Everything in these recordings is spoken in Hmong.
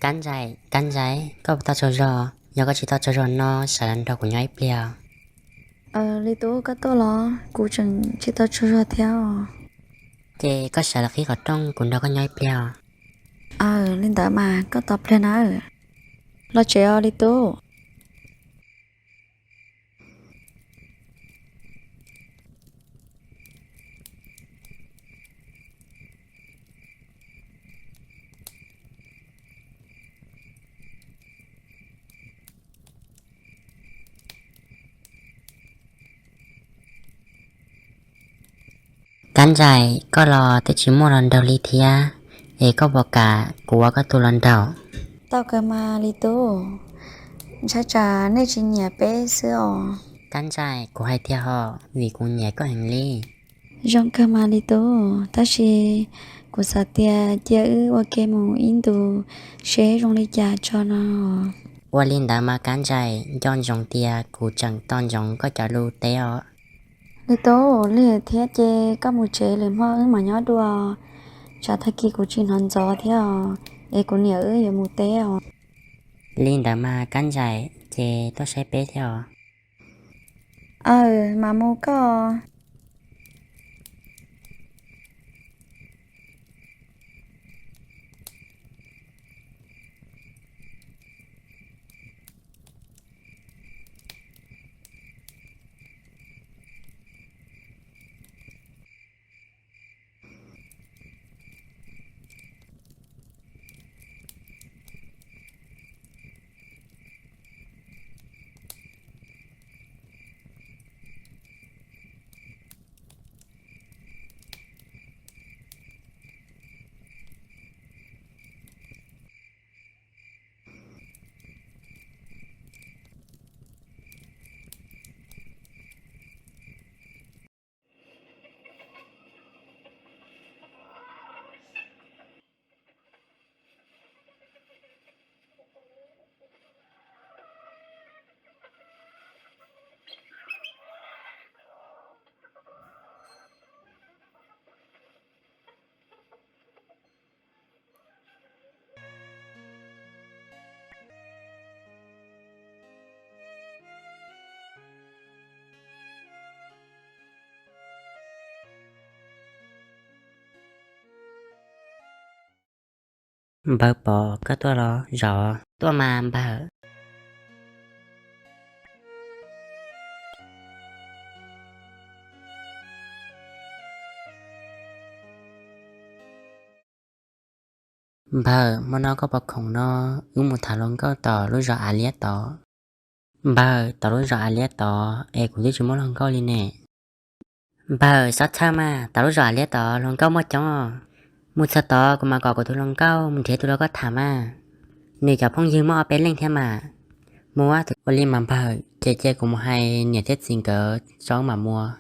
Kab Ntsais, Kab Ntsais, koj puas tau tsaug zog? Yog koj tsis tau tsaug zog no, sawv los nrog kuv nyob ib pliag. Li Tub, koj tuaj los? Kuv tseem tsis tau tsaug zog thiab. Ces koj sawv los qhib qhov rooj, kuv nrog koj nyob ib pliag. Aw, li ntawd mas koj tos pliag na. Los tsev os Li Tub. Kab Ntsais, koj los twb tsis muaj los nraug li thiab, es koj puas kam kuv ua koj tus los nraug? Tau kawg mas Li Tub, ntshai tsam nej tsis nyiam peb xwb os. Kab Ntsais, kuv hais tiag hos, vim kuv nyiam koj heev li. Zoo kawg mas Li Tub, tab sis kuv xav tias cia wb ua ke mus ib ntus seb zoo li cas tso no. Ua li ntawd mas Kab Ntsais, nco ntsoov tias kuv tseem tos ntsoov koj cov lus teb os. Li Tub, lig thiab ces koj mus tsev, lwm hmo wb mam nyob dua, tsam tag kis kuv tsis hnov ntxov thiab os, es kuv niam wb yuav mus teb os. Li ntawd mas Kab Ntsais, ces tuaj saib peb thiab os. Aw, mam mus koj. Npawg Pov, koj tuaj los? Zos tuaj mas npawg. Npawg, hmo no koj puas khoom no wb mus tham hluas nkauj tom lub zos Av Liab tod? Npawg, tom lub zos Av Liab tod es kuv twb tsis muaj hluas nkauj li ne. Npawg, txhob txhawj mas, tom lub zos Av Liab tod hluas nkauj muaj coob. Mus txog tod kuv mam kom kuv tus hluas nkauj mus nrhiav tus rau koj tham mas. Nws cov phooj ywg muaj ob peb leej thiab mas. Mus, ua li mas npawg, ces cia kuv mus hais niam thiab txiv nkawd tso wb mam mus.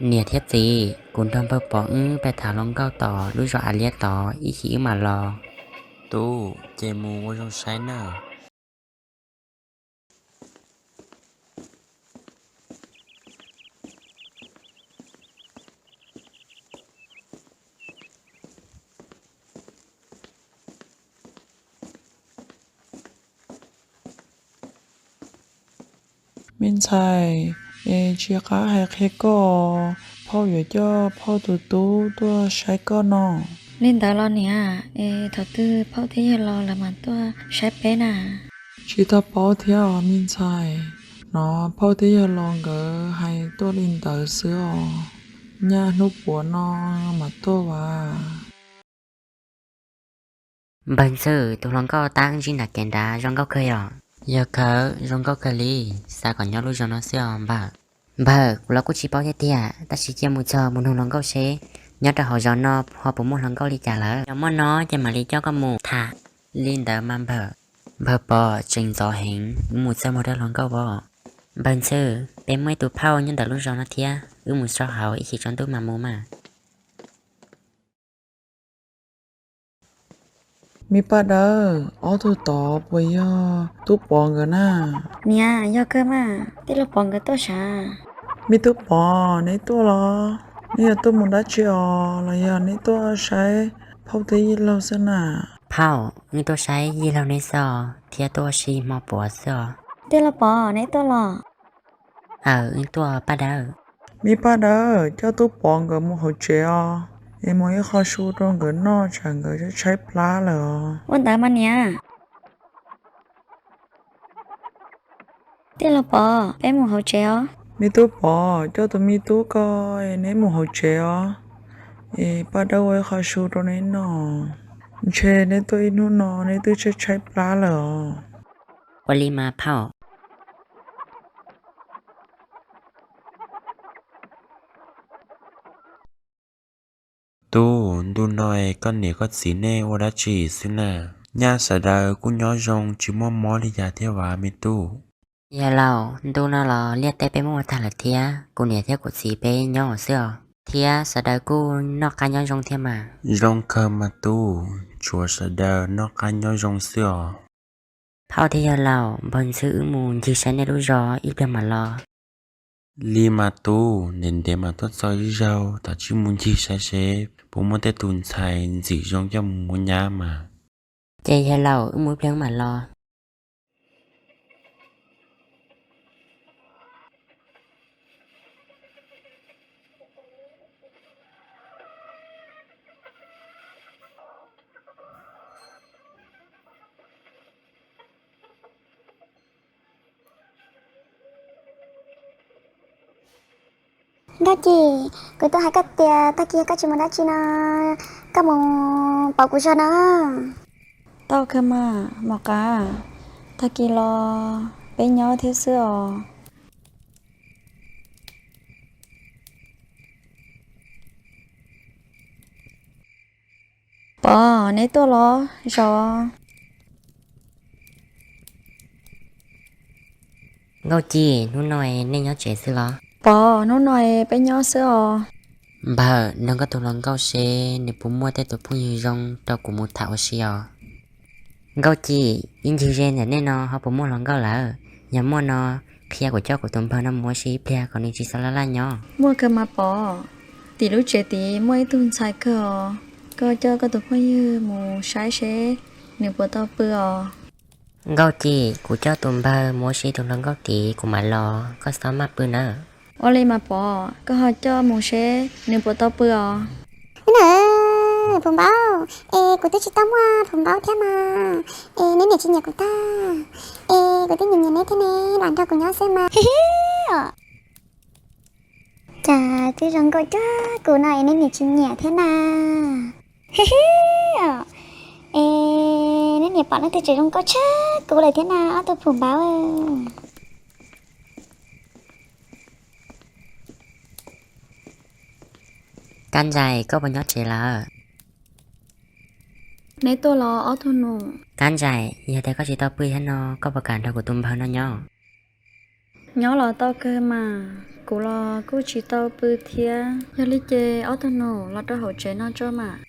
Niam thiab txiv, kuv nrog npawg Pov wb pais tham hluas nkauj tom lub zos Av Liab tod, ib chim wb mam los. Tub, ces mus ua zoo saib nawb. Me ntxhais, es tsis qab hais qhia koj, phauj yuav coj phauj tus tub tuaj saib koj no. Li ntawd los niam, es thaum twg phauj thiab yawg laus lawv mam tuaj saib peb na? Tsis tau paub thiab os me ntxhais, no phauj thiab yawg laus nkawd hais tuaj li ntawd xwb os, nyaj hnub puav no mam tuaj vas. Npawg Ntxawg, tus hluas nkauj tab ntsib nram kev nrad zoo nkauj kawg yom? Yog khawv, zoo nkauj kawg li, xav kom nyob lub zos no xwb os npawg. Npawg, kuv los kuj tsis paub thiab tiag, tab sis cia mus txog mus nug hluas nkauj seb nyob rau hauv zos no ho puas muaj hluas nkauj li cas lawm, yog muaj no ces mam li coj koj mus tham. Li ntawd mas npawg. Npawg Pov, tseem ntxov heev, wb mus txawj muag rab hluas nkauj os. Npawg Ntxawg, Peb muaj ib tug phauj nyob ntawm lub zos no thiab, wb mus so hauv ib chim tsaus ntuj mas mus mas. Me Paj Dawb, ob tug tod puas yog Tub Pov nkawd na? Niam, yog kawg mas, tij laug Pov nkawd tuaj sav. Me Tub Pov, neb tuaj los? Neb yog tuaj mus dab tsi os, los yog neb tuaj saib phauj thiab yij laug xwb na? Phauj, wb tuaj saib yij laug neb xwb os, thiab tuaj ua si hmo puav xwb os. Tij laug Pov, neb tuaj los? Aw, wb tuaj Paj Dawb. Me Paj Dawb, coj Tub Pov nkawd mus hauv tsev os, es mus ib qho su rau nkawd noj tsam nkawd tshaib plab lawm os. Ua ntawd mas niam. Tij laug Pov, peb mus hauv tsev os. Me Tub Pov, coj tus me tub ko es neb mus hauv tsev os, es Paj Dawb ua ib qho su rau neb noj. Ntshe neb tuaj ib hnub no neb twb tshaib tshaib plab lawm os. Ua li mas phauj. Tub, ntu no es koj niam koj txiv nej ua dab tsi xwb na? Nyaj sawv daws kuj nyob zoo tsis muaj mob li cas thiab vas me tub? Yawg laus, ntu no los liaj teb peb muab ua tag lawm thiab, kuv niam thiab kuv txiv peb nyob xwb os, thiab sawv daws kuj noj qab nyob zoo thiab mas. Zoo kawg mas tub, tsuas sawv daws noj qab nyob zoo xwb os. Phauj thiab yawg laus, npawg ntxwg wb mus ncig saib nej lub zos ib pliag mam los. Li mas tub, ntev ntev mas tuaj txog ib zaug, tam sim mus ncig saib seb puas muaj tej tus ntxhais ntxim zoo coj mus muab nyab mas. Ces yawg laus, wb mus ib pliag wb mam los. Nkauj Ci, kuv twb hais koj tias tag kis koj tsis mus dab tsi no, koj mus pauv kuv zog no. Tau kawg mas Mos Qav, tag kis los peb nyob thiab xwb os. Pov, neb tuaj los zos? Nkauj Ci, hnub no nej nyob tsev xwb los? Pov, hnub no peb nyob xwb os. Npawg, nug koj tus hluas nkauj seb nws puas muaj tej tus phooj ywg zoo rau kuv mus tham ua si os. Nkauj Ci, ib ncig ze ntawm nej no ho puas muaj hluas nkauj lawm? Yog muaj no, qhia kuv coj kuv tus npawg no mus ua si ib pliag kom nws tsis txhob laj laj nyob. Muaj kawg mas Pov, tim lub tsev tid muaj ib tug ntxhais kawg os, koj coj koj tus phooj ywg mus saib seb nws puas tau pw os. Nkauj Ci, kuv coj tus npawg mus ua si tus hluas nkauj tid kuv mam los, koj txhob maj pw nawb. Ua li mas Pov, koj ho coj mus seb nws puas tau pw os. Nab, phum npaub, es kuv twb tsis tau muaj phum npaub thiab mas, es neb niam tsis nyiam kuv tag, es kuv twb nyiam nyiam neb thiab ne, lam nrog kuv nyob xwb mas. Cas twb zoo nkauj cuag kuv no es neb niam tsis nyiam thiab na. Es neb niam pom leej twg tseem zoo nkauj tshaj kuv lawm thiab na ob tug phum npaub. Kab Ntsais, koj puas nyob tsev lawm? Neb tuaj los ob tug nus? Kab Ntsais, yog tias koj tsis tau pw thiab no, koj puas kam nrog kuv tus npawg no nyob? Nyob los tau kawg mas, kuv los kuj tsis tau pw thiab. Yog li ces ob tug nus los rau hauv tsev no tso mas.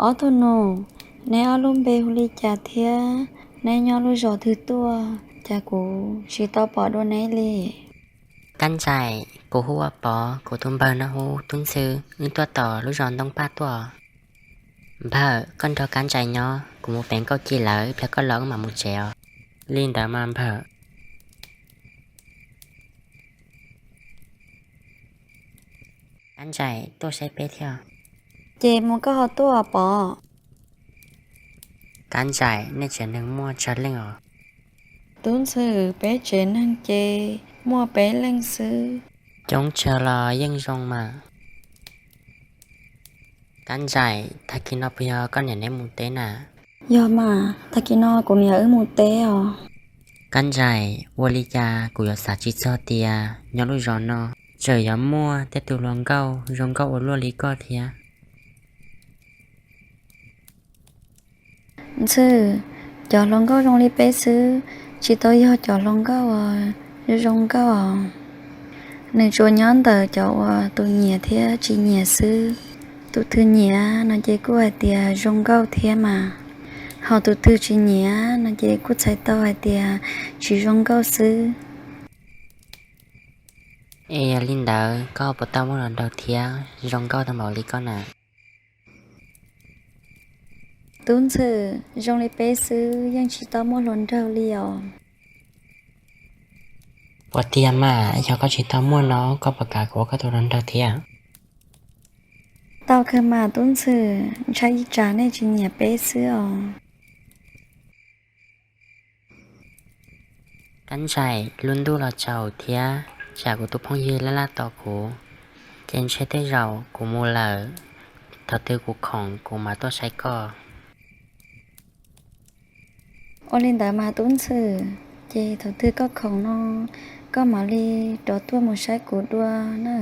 Ob tug nus, neb ob lub npe hu li cas thiab neb nyob lub zos twg tuaj, cas kuv tsis tau pom dua neb li? Kab Ntsais, kuv hu ua Pov, kuv tus npawg no hu Tub Ntxhw, wb tuaj tom lub zos Ntoo Paj tuaj. Npawg, koj nrog Kab Ntsais nyob, kuv mus pem Nkauj Ci lawv, ib pliag koj los wb mam mus tsev os. Li ntawd mas npawg. Kab Ntsais, tuaj saib peb thiab. Ces mus koj ho tuaj Pov. Kab Ntsais, nej tsev neeg muaj tsawg leej os? Tub Ntxhw, peb tsev neeg ces muaj peb leej xwb. Coob tsawg los yeej zoo mas. Kab Nraim, tag kis no puas yog koj niam neb mus teb na? Yog mas, tag kis no kuv niam wb mus teb os. Kab Nraim, ua li cas kuv yuav xav tsis txog tias nyob lub zos no tseem yuav muaj tej tus hluas nkauj zoo nkauj ua luaj li koj thiab. Ntxhw, cov hluas nkauj zoo li peb xwb, tsis tau yog cov hluas nkauj uas zoo nkauj os. Nws tsuas nyob ntawm cov uas tus nyiam thiab tsis nyiam xwb. Tus twg nyiam no ces kuj hais tias zoo nkauj thiab mas, ho tus twg tsis nyiam no ces kuj txhais tau hais tias tsis zoo nkauj xwb. Es yog li ntawd koj puas tau muaj hluas nraug thiab zoo nkauj tau npaum li koj na? Tub Ntxhw, zoo li peb xwb yeej tsis tau muaj hluas nraug li os. Puas tiag mas, yog koj tsis tau muaj no koj puas kam kuv ua koj tus hluas nraug thiab? Tau kawg mas Tub Ntxhw, ntshai ib tsam nej tsis nyiam peb xwb os. Kab Nraim, lub ntuj los tsaus thiab, tsam kuv tus phooj ywg laj laj tos kuv, ces ntshe tej zaum kuv mus lawm, thaum twg kuv khoom kuv mam tuaj saib koj. Ua li ntawd mas Tub Ntxhw, ces thaum twg koj khoom no koj mam li rov tuaj mus saib kuv dua na.